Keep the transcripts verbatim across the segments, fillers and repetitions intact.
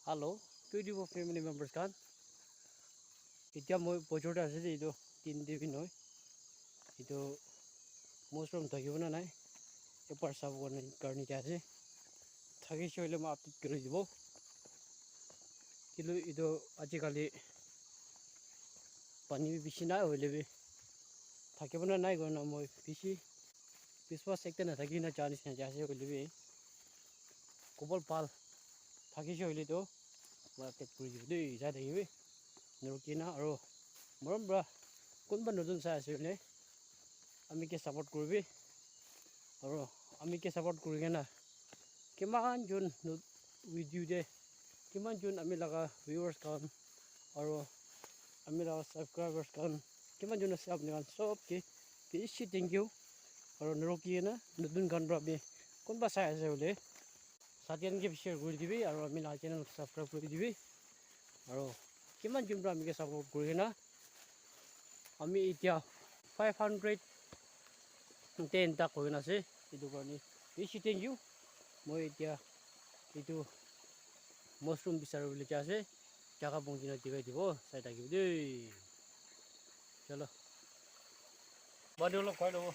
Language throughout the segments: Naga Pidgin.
Hello, beautiful family members khan. Etia moi bojor te ase de, etu tin te bi nohoi. Etu mushroom thakibo na nai, ekbar sabo karne, karne jai ase. Thakishe hoile moi update kuri dibo. Kintu etu ajikali pani bi bishi nai, hoile bi thakibo na nai koina moi bishi biswas ekta nathaki na ja nishina jai ase, hoile bi kobol bhal thakishe hoile toh moi update kuri dibo dei, jai thakibi. Narukina aro morom pra kunba notun sai ase hoile ami ke support kuribi, aro ami ke support kuri kena kiman jun nu-, video de kiman jun ami laga viewers khan aro ami laga subscribers khan kiman jun ase, apni khan sob ke bishi thank you. Aro naruki kena notun khan pra bi kunba sai ase hoile sati khan ke bi share kuri dibi aro ami laga channel subscribe kuri dibi. Aro kiman jun pra ami ke support kuri kena ami etia five hundred ten tak koi kena ase. Etu karne bishi thank you. Moi etia etu mushroom bisari bole jai ase. Jaga pongji na dikhai dibo, sai thakibo dei. Chalo. Pani olop khai lobo.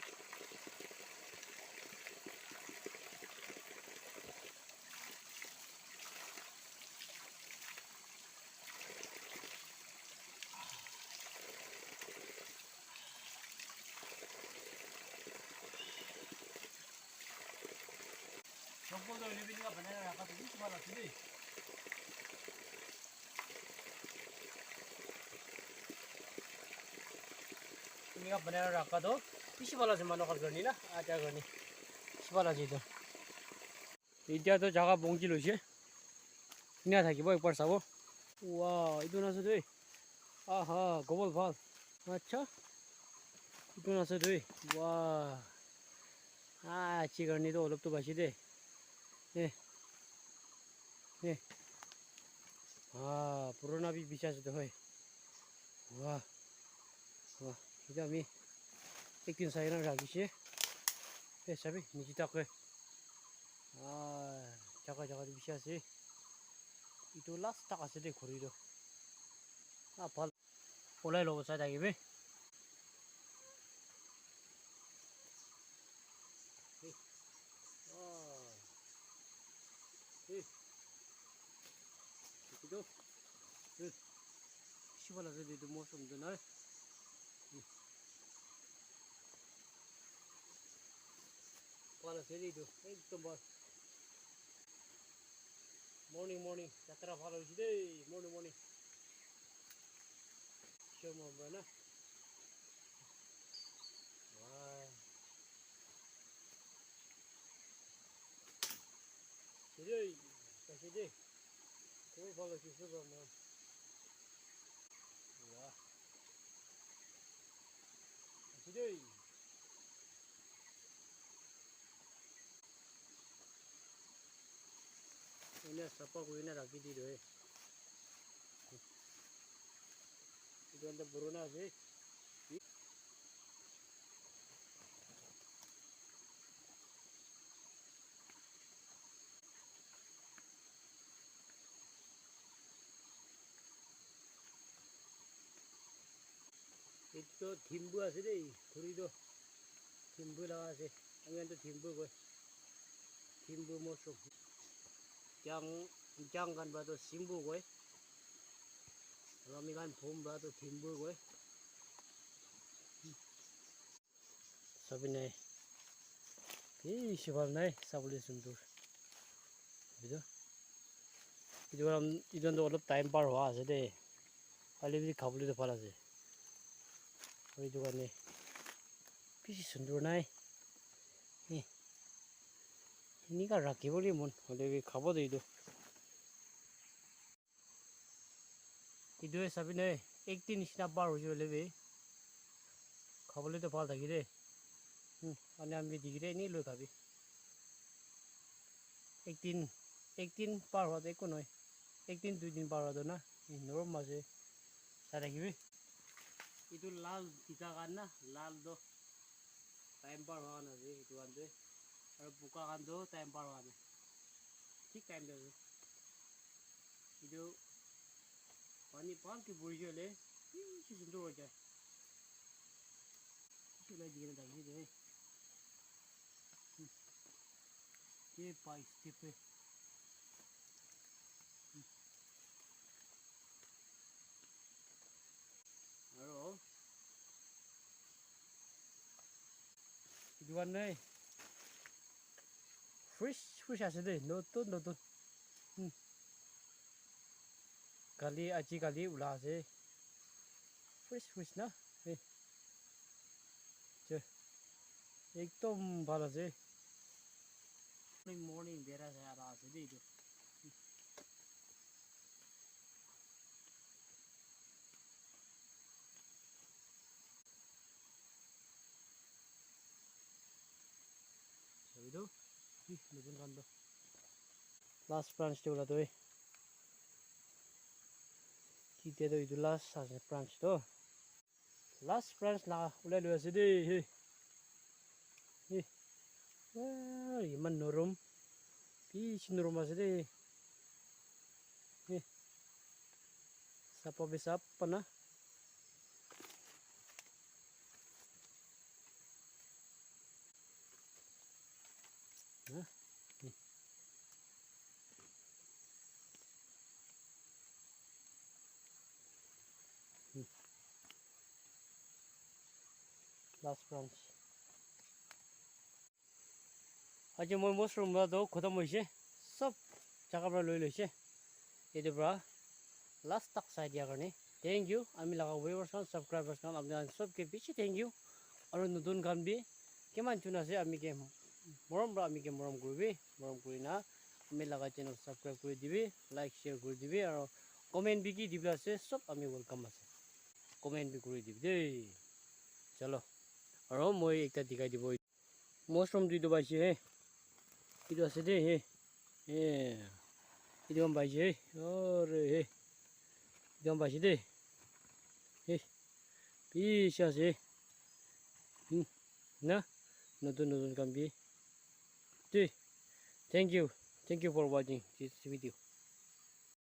Choppal toh hoile bi enika banai na rakha toh bishi bhal ase dei. Enika banai na rakha toh bishi bhal ase, manu khan karne na, aja karne bishi bhal ase etu. Etia toh jaga bongji loise. Ena thakibo, ekbar sabo. Wow, etu na ase dei. Aha, gobol bhal. Acha. Etu na ase dei. Wow. Ah, chikarni toh olop toh bachi de. Eh. Eh. Ah, purana bi bishi ase toh, hoi. Wah. Wah. Etu ami ekdin sai kena rakhishe. Eh, sabi, niche tak, eh. Ah, jaga jaga te bishi ase. Etu last tak ase de khuri toh. Ah, bhal. Olai lobo sai thakibi. Hey. Oh. Hey. Etu. Hey. Bishi bhal ase de etu mosom tu nai. Hmm. Bhal ase de etu. Ekdom bhal. Morning, morning. Jatra bhal hoise de. Morning, morning. Show mo bana. Wow. Sirei, kasi de. Kung follow si Superman. Wow. Kasi de. Ena sapa kuri na rakhi di do, eh. Etu khan toh purana ase. Etu toh thimbu ase de, khuri toh thimbu laga ase. Ami khan toh thimbu koi. Thimbu mosom. Jang, jang khan pra toh simbu koi. Aro ami khan phum pra toh thimbu koi. Sabi nai. Bishi bhal nai, sabole sundur. Etu, etu khan, etu khan toh olop time par hua ase de. Hoile bi khabole toh bhal ase. Aru etu karne bishi sundur nai. Eh. Enika rakhi bole mon hoile bi khabo de etu. Etu he sabi nai, ek din nishina par hoise hoile bi khabole toh bhal thaki de. Hmm, ani ami dikhi de, eni loi khabi. Ek din, ek din par hua toh ekko nohoi. Ek din, dui din par hua toh na, eh, normal ase. Sai thakibi. Etu lal tika khan na, lal toh time par hua khan ase, etu khan toh. Aru buka khan toh time par hua nai. Thik time te ase. Etu pani bhal ke buri jai le, bishi sundur hoi jai. Bishi ulai dikhi na thaki de. Hmm. Step by step, eh. Hmm. Aro etu khan nai fresh, fresh ase de, notun, notun. Hmm. Kali, aji kali ula ase. Fresh, fresh na. Eh. Che. Ekdom bhal ase. Morning, morning bera sai ara ase de etu. Sabi tu, ih, nutun khan tu. Last branch tu ula tu, eh. Kitia tu itu last ase branch tu. Last branch la ulai lui ase de, he. He. Ah, iman norom. Bishi norom ase de. He. Sapa bi sapa na. Huh? Hmm. Hmm. Last branch. Aji moi mushroom la toh khotom hoise, sob jaga para loi loise. Etu para last tak sai dia karne thank you. Ami laga viewers khan, subscribers khan, apni khan sob ke bishi thank you. Aru nutun khan bi kiman jun ase, ami ke morom para ami ke morom kuribi, morom kurina ami laga channel subscribe kuri dibi, like, share kuri dibi, aru comment bi ki dibole ase, sob ami welcome ase. Comment bi kuri dibi de. Chalo. Aru moi ekta dikhai dibo. Mushroom duitu paise he. Etu ase de he. Eh. Etu khan paise he. Ore he. Etu khan paise de. He. Bishi ase. Hmm. Na? Notun notun khan bi. Tui. Thank you. Thank you for watching this video.